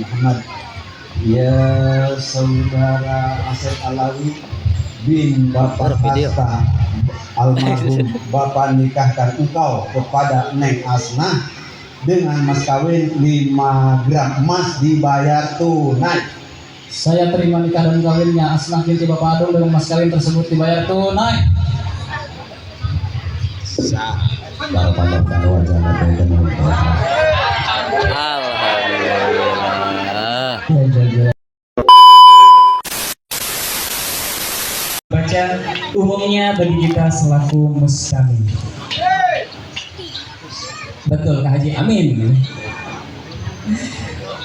Muhammad. Ya, saudara Asep Alawi bin Bapak Hatta almarhum, Bapak nikahkan engkau kepada Neng Asnah dengan mas kawin 5 gram emas dibayar tunai. Saya terima nikah dan kawinnya Asnah binti Bapak Adung dengan mas kawin tersebut dibayar tunai. Sah. Alhamdulillah. Baca umumnya bagi kita selaku mustami. Betul, Kak Haji, amin.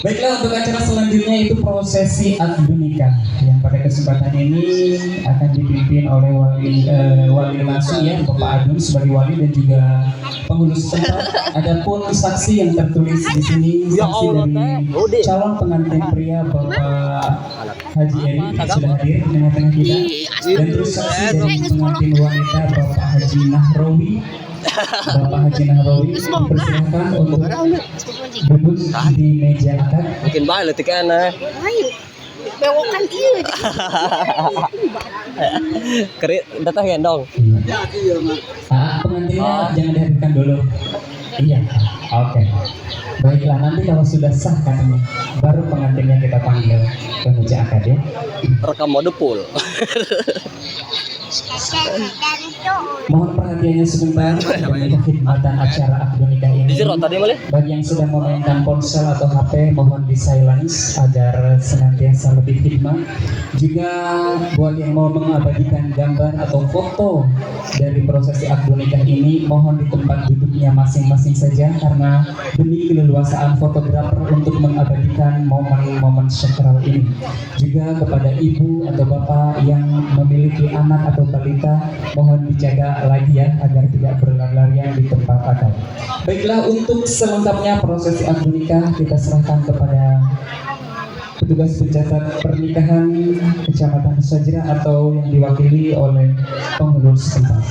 Baiklah, untuk acara selanjutnya itu prosesi akad nikah yang pada kesempatan ini akan dipimpin oleh wali langsung ya, Bapak Adun sebagai wali dan juga penghulu setempat. Adapun saksi yang tertulis di sini, Ya saksi Allah, dari Teh. Udah. calon pengantin pria Bapak Haji Eri sudah hadir di tengah-tengah kita, dan terus saksi dari pengantin wanita Bapak Haji Nahrawi. Bapak Haji Nahrawi dipersilakan untuk duduk di meja akad. Makin baik letik ana. Lain. Bewokan ieu. Kerit datang gendong. Pak, pengantinnya jangan dihadirkan dulu. Iya, oke. Baiklah, nanti kalau sudah sah katanya, baru pengantinnya kita panggil ke meja akad ya. Rekam mode full. Mohon perhatiannya sebentar demi kekhidmatan acara akad nikah ini. Di tadi boleh? Bagi yang sedang memainkan ponsel atau HP, mohon di silence agar senantiasa lebih khidmat. Juga buat yang mau mengabadikan gambar atau foto dari prosesi akad nikah ini, mohon di tempat duduknya masing-masing saja karena demi keleluasaan fotografer untuk mengabadikan momen-momen sakral ini. Juga kepada ibu atau bapak yang memiliki anak atau balita, mohon dijaga lagi ya agar tidak berlari-larian di tempat akad. Baiklah, untuk selengkapnya prosesi akad nikah kita serahkan kepada petugas pencatat pernikahan Kecamatan Sajira atau yang diwakili oleh penghulu setempat.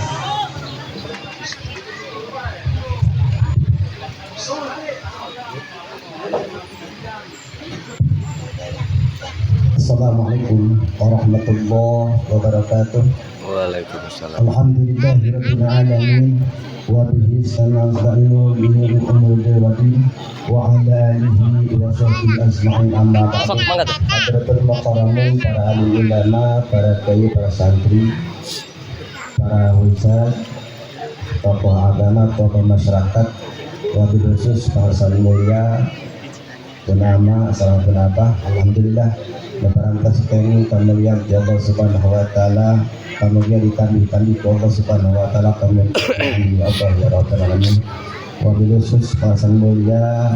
Assalamualaikum warahmatullahi wabarakatuh. Waalaikumsalam. Alhamdulillahirabbil alamin wa bihi nasta'inu bihi umuri wa wa ala alihi wa sahbihi ajma'in, amma ba'du. Sok mangga tuh. Hadratul mukarramun, para alim ulama, para kiai, para santri, para ustaz, tokoh agama, tokoh masyarakat, wabil khusus para santri mulia, punama, salam punapa. Alhamdulillah lebaran kami kemuliaan di Allah Subhanahu wa taala, kemudian ditambih-tambih Allah Subhanahu wa taala, kemuliaan Allah ya rabbal alamin. Wabil khusus para santri mulia,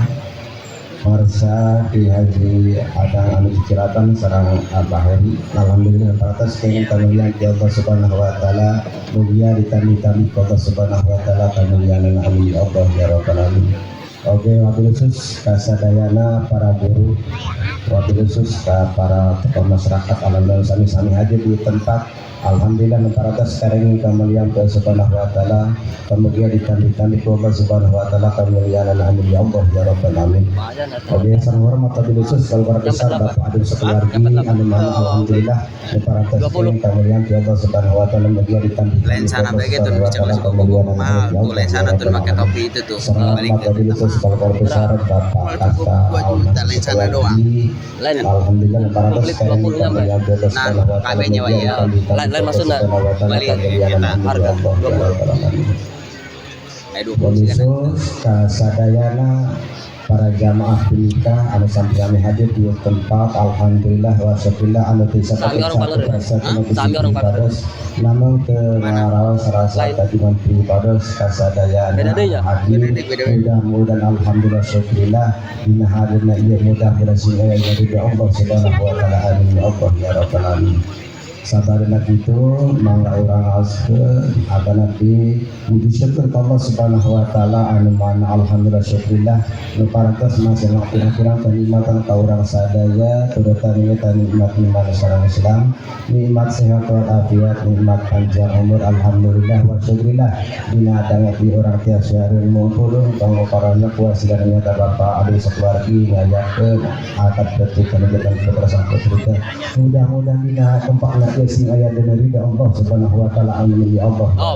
Marsa Ki Haji Adang Anu Cikiratan sareng Abah Heri. Alhamdulillah atas kemuliaan di Allah Subhanahu wa taala, mugia ditambih-tambih Allah Subhanahu wa taala kemuliaan amin ya Allah ya rabbal alamin. Oke, wabil khusus kasadayana para guru, wabil khusus ka para tokoh masyarakat, alhamdulillah sami-sami hadir di tempat. Alhamdulillah atas kemuliaan Allah Subhanahu wa taala, kemudian ditambih-tambih Allah Subhanahu wa taala kemuliaan amin ya Allah ya rabbal alamin. Oke, sang hormat wabil khusus keluarga besar Bapak Adun sekeluarga anu mana alhamdulillah atas kemuliaan Allah Subhanahu wa taala, kemudian ditambih Lensana bae gitu dicek si Bobo mahal tuh lensana tuh pakai topi itu tuh Selamat balik wabil khusus keluarga besar Bapak Kasta 2 juta lensana doang. Lain. Alhamdulillah atas Komplit 20 nya, Mbak. kemuliaan Allah Subhanahu wa taala. Nah, KB-nya wae ya. Lain maksudna. Balik harga 20. 20 sih kan. Khusus kasadayana para jamaah punika anu sami hadir di tempat, alhamdulillah wa syukurillah anu bisa Sami orang Palur ya? Sami orang Palur. pribados namun ke ngaraos rasa Lain. kajian pribados kasadayana Beda deui nya? hadir. Beda deui, beda deui. Mudah-mudahan alhamdulillah syukurillah dina hadirna ieu mudah-mudahan sing aya ridho Allah Subhanahu wa taala, amin ya Allah ya rabbal alamin. Sabarna kitu mangga urang raoskeun atanapi puji syukur ka Allah Subhanahu wa taala anu mana alhamdulillah syukurillah nu parantos masih pirang-pirang kenikmatan ka urang sadaya, terutama nikmat iman sareng Islam, nikmat sehat wal afiat, nikmat panjang umur. Alhamdulillah wa syukurillah dina danget di urang tiasa ngumpul kanggo paranya kuas nyata Bapak Adu sakeluargi ngayakeun akad pernikahan putra sang putri teh. Mudah-mudahan dina tempatna ieu sing aya dina ridha Allah Subhanahu wa taala. Amin ya Allah. Oh.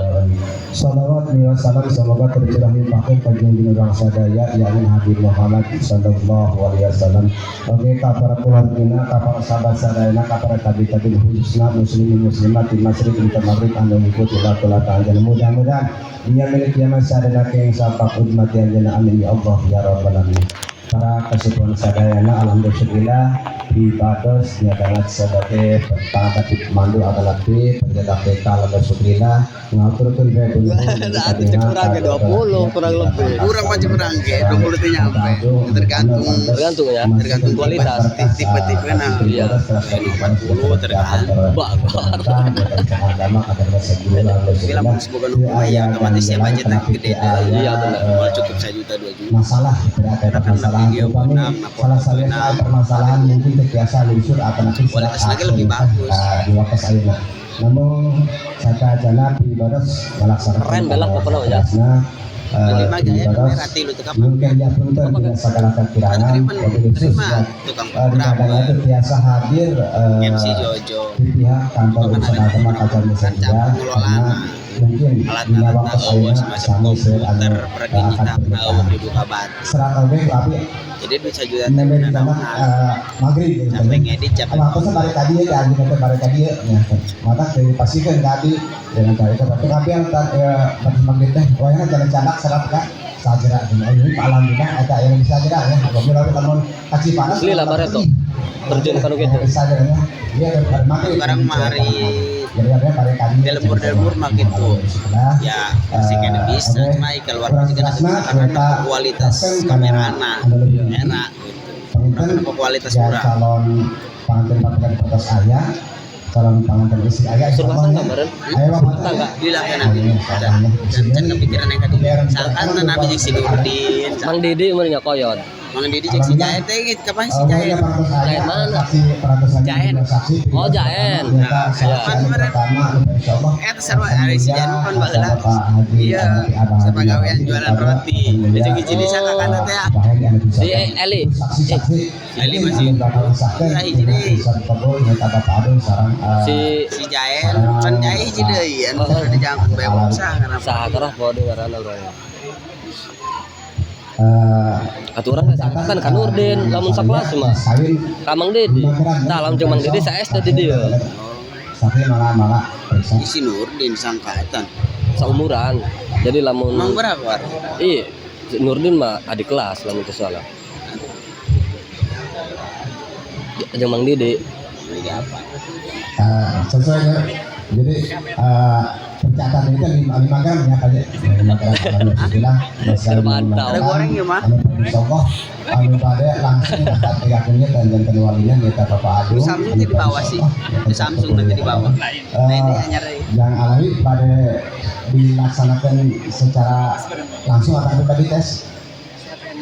Salawat wa salam semoga tercurah limpahkeun ka junjungan urang sadaya, yakni Habib Muhammad sallallahu alaihi wasallam. Oke, ka para keluargina, ka para sahabat sadayana, ka para tabi-tabi, khususna muslimin muslimat di masyriq di maghrib anu ngikuti laku anjeunna, mudah-mudahan dia milik kiamat sadayana keng sapak umat anjeunna. Amin ya Allah ya rabbal alamin. Para kesepuhan sadayana, alhamdulillah dipados nyatakan sebagai pangkat mandu atau lebih penjaga PK. Alhamdulillah ngaturkeun bae. Ada kurang ke 20, kurang lebih. Kurang macam kurang ke 20 teh nyampe. Tergantung. Tergantung ya. Tergantung kualitas. Tipe-tipe nah. Iya. 40 tergantung. Tapi lamun semoga nu ya otomatis ya budgetnya gede deh. Iya, benar. Mau cukup 1 juta 2 juta. Masalah berkaitan Karena masalah video upami menang, nah, salah foto satu menang. Permasalahan mungkin terbiasa lunsur atau nanti Kualitas lagi lebih bagus. Di waktu ayeuna namun sajana pribados melaksanakan Keren belak pokoknya, ya. Lima gaya kamera tilu tukang mungkin ya punten dengan segala kekurangan, terima wabil khusus terima ya, tukang di kadang itu biasa hadir MC Jojo di pihak kantor Kan usaha ada agama Kacar kan Musadia pengelolaan karena mungkin dina alat-alat waktu tahu ayeuna semacam sami seueur anu komputer akan perdigital tahu pernikahan dibuka bat serat oge tapi jadi duit 1 juta nembe di teh tanah maghrib gitu. Capek ngedit, capek. Kalau aku balik tadi ya, anjing teh balik tadi ya, ya. Mata dipastikan tadi dengan cara itu. Tapi tapi yang ya, pada maghrib teh, wayangnya jalan canak serat kan sajera gitu. Oh, ini alhamdulillah ada yang bisa jera ya. Apabila lamun kaci panas. Asli lah, Bareto. Terjun kan gitu. Bisa jera ya. Iya, dari maghrib. Sekarang mari Jadi ada balik tadi. Delembur-delembur mah gitu. Ya masih kena bisa, cuma keluar masih kena bisa karena kualitas kamerana enak gitu, kenapa kualitas ya, kurang. Calon pengantin pakai batas ayah, calon pengantin istri ayah. Suruh pasang gambaran. Ayo bapak. Tangga. Dilakukan nanti dan can kepikiran yang tadi sangkan nabi jeung si Nurdin. Mang Didi umurnya koyot. Mang Didi jeung si Jaen teh gitu, kapan si Jaen? Jaen mana? Jaen. Oh, Jaen. Iya. Kan kemarin eh sarua ari si Jaen mah kan baheula iya sapagawean jualan roti jeung hiji desa kakana teh. Si Eli. Saksi-saksi. Eli masih. Iya, hiji deui. Si si Jaen kan Jaen hiji deui anu Oh. di jangkung bewok sah karena saha poho ngaranna urang. Atuh urang geus kan ka Nurdin lamun sakelas mah. Ka Mang Didi. Tah lamun jeung Mang Didi sa SD di dieu. Saksi malah malah periksa. Si Nurdin sangkatan. Saumuran. Jadi lamun Emang berapa war? Iya, si Nurdin mah adik kelas lamun teu salah. Jeung Mang Didi. Lagi apa? Sesuai ya. Jadi pencatatan itu 5 gram ya kayak 5 gram, alhamdulillah. Terpantau. Ada goreng ya, Mah? Anu insyaallah anu pada langsung dapat yakinnya dan jantan walinya nyata Bapak Adu. Samsung itu di bawah sih. Itu Samsung nanti di bawah. Nah, ini anyar deui. Yang alami pada dilaksanakan secara langsung atau tadi tes.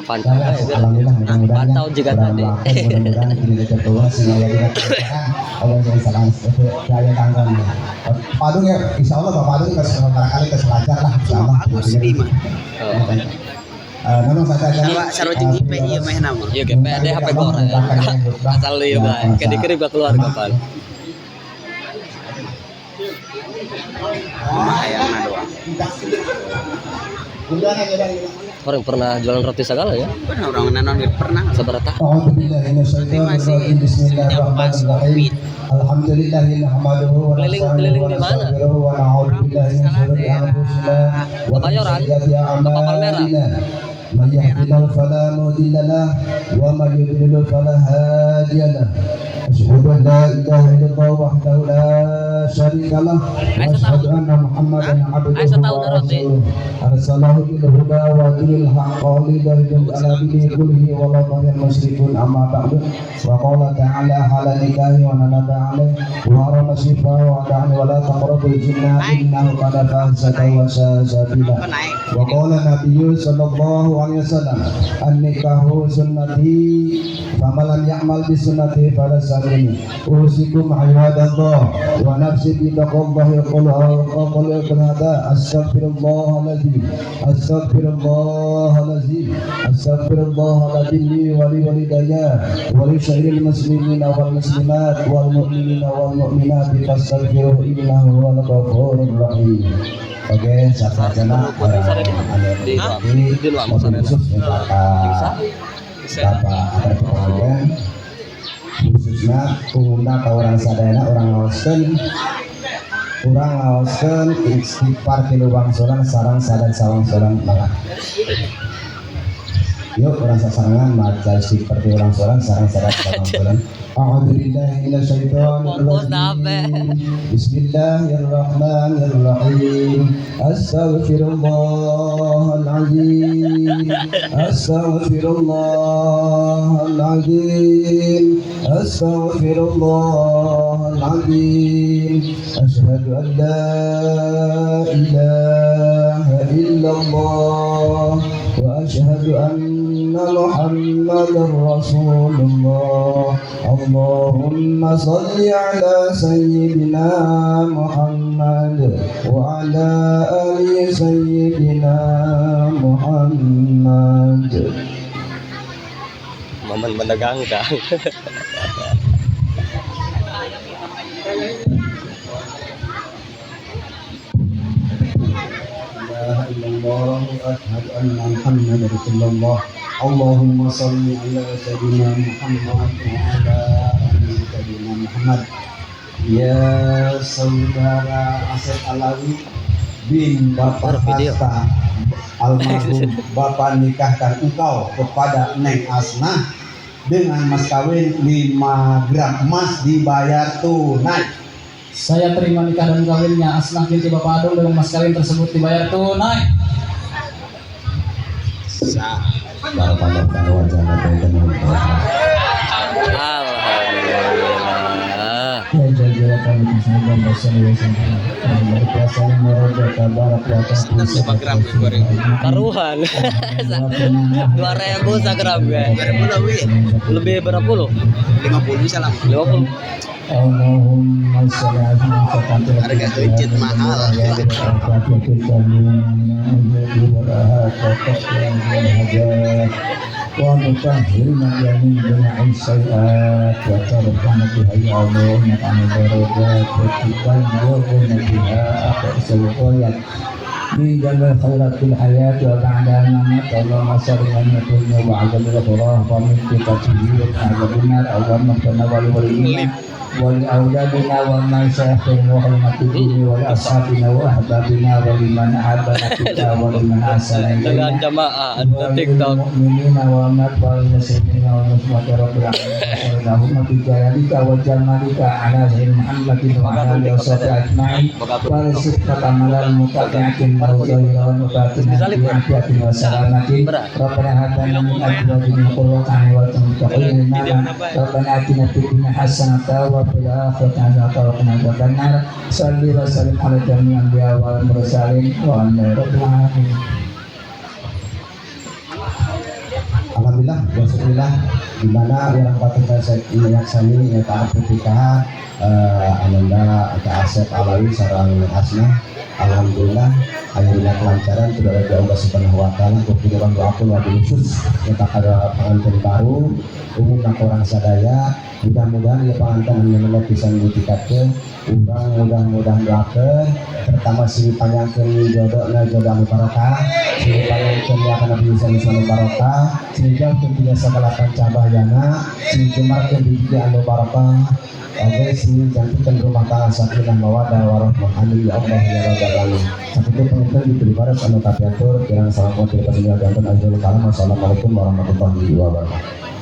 Pantau Saya ya. alhamdulillah mudah-mudahan Pantau juga tadi. Mudah-mudahan ini ketua sehingga ya kita Allah yang salah daya tanggung. Pak Adung ya, insya Allah Bapak Adung ke barangkali ke Selancar lah, insya Allah. Bagus sih mah. Oh. Memang saya Sarua sarua jeung IP ieu mah nama. Iya GPD HP goreng. Asal ieu bae. Kayak dikirim ke keluarga pan. Cuma hayangna doang. Orang pernah jualan roti segala ya? Pernah orang nanon ge pernah. Seberapa? أعوذ بالله من الشيطان الرجيم بسم الله الرحمن الرحيم الحمد لله نحمده Keliling keliling di mana? ونستغفره ونعوذ بالله من شرور أنفسنا ومن Kebayoran? سيئات Ke Papan Merah? أعمالنا من يهد الله فلا مضل له ومن يضلل فلا هادي له أشهد أن لا إله إلا الله وحده لا لا شريك له وأشهد أن محمدا عبده Ay, setahun na roti. ورسوله أرسله بالهدى ودين الحق ليظهره على الدين كله ولو كره المشركون أما بعد وقال تعالى على نكاح ونبى عليه وحرم الشفاء ودعني ولا تقربوا الزنا إنه كان فاحشة وساء سبيلا. Kenapa naik? وقال النبي صلى الله عليه وسلم النكاح سنتي فمن لم يعمل بسنتي فليس مني. أوصيكم عباد الله ونفسي بتقوى الله. قل قل قل هذا أستغفر الله العظيم، أستغفر الله العظيم، أستغفر الله العظيم لي ولوالدي ولسائر المسلمين والمسلمات والمؤمنين والمؤمنات فاستغفروه إنه هو الغفور الرحيم. Oke, saksikan ada Di ini di luar mobil khusus Bisa? Bapak Bapak pengajian khususnya umumna ka urang sadayana, urang ngaoskeun istighfar tilu wangsulan sareng sadad sawangsulan. Mangga, yuk urang sasarengan maca istighfar tilu wangsulan sareng sadad sawangsulan. أعوذ بالله من الشيطان Fokus nabe. الرجيم. بسم الله الرحمن الرحيم. أستغفر الله العظيم، أستغفر الله العظيم، أستغفر الله العظيم. أشهد أن لا إله إلا الله وأشهد أن محمدا رسول الله. اللهم صل على سيدنا محمد وعلى آل سيدنا محمد. Momen menegangkan. إله إلا الله وأشهد أن محمدا رسول الله. اللهم صل على سيدنا محمد وعلى آل سيدنا محمد. Ya, saudara Asep Alawi bin Bapak Video. Hatta almarhum, Bapak nikahkan engkau kepada Neng Asnah dengan mas kawin 5 gram emas dibayar tunai. Saya terima nikah dan kawinnya Asnah binti Bapak Adung dengan mas kawin tersebut dibayar tunai. Sah. Barakallahu ta'ala wa Alhamdulillah. Sekitar 5 gram goreng. Taruhan. 2000 sagram ya. 2000 lebih. Lebih berapa puluh? 50 bisa lah. 50. Allahumma sholli ala Harga heuncit mahal. ومطهرنا من جميع السيئات وترفعنا بها يا الله عن الدرجات وتبلغنا بها أقصى الغايات من جميع الخيرات في الحياة وبعد الممات. اللهم صل على الدنيا وعذاب الأخرى ومن فتنته ومن عذاب النار. اللهم اغفر لنا ولوالدينا ولأولادنا ومشايخنا وخلمتنا ولأصحابنا وأحبابنا ولمن أحبنا فيك ولمن أحسن Dengan إلينا jamaah ada TikTok. وللمؤمنين والمؤمنات والمسلمين والمسلمات يا رب العالمين. اللهم بجلالك وجمالك على سيدنا محمد وعلى آله وصحبه أجمعين ورزقنا عملا متابعة وظاهرا وباطنا بعافية وسلامة. ربنا هب لنا من أزواجنا قرة أعين وارزقنا إماما. ربنا آتنا في الدنيا حسنة وفي الآخرة حسنة وقنا عذاب النار. صل وسلم على جميع الأنبياء والمرسلين والحمد لله رب العالمين. Alhamdulillah, Alhamdulillah, di mana urang patut menyaksani eta pernikahan Ananda atau Asep Alawi sareng Asnah. Alhamdulillah aya dina kelancaran tidak ada Allah Subhanahu wa taala. Bukti urang doakeun wabil khusus eta kada pengantin baru, umumna urang sadaya, mudah-mudahan ya pengantin anu menek bisa ngutikakeun urang, mudah-mudahan doakeun pertama sing panjangkeun jodohna jodoh anu barokah, sing panjangkeun ya kana bisa anu barokah, sing jauhkeun tina sagala pancabayana, sing jembarkeun rezeki anu barokah. Oke, sing jangkitkan rumah tangga sakinah mawadah warahmah. Amin ya Allah ya rabbal alamin. Sakitu penonton diberi baras anu kapiatur kirang salam diri pasinnya ganten azul kalam. Wassalamualaikum warahmatullahi wabarakatuh.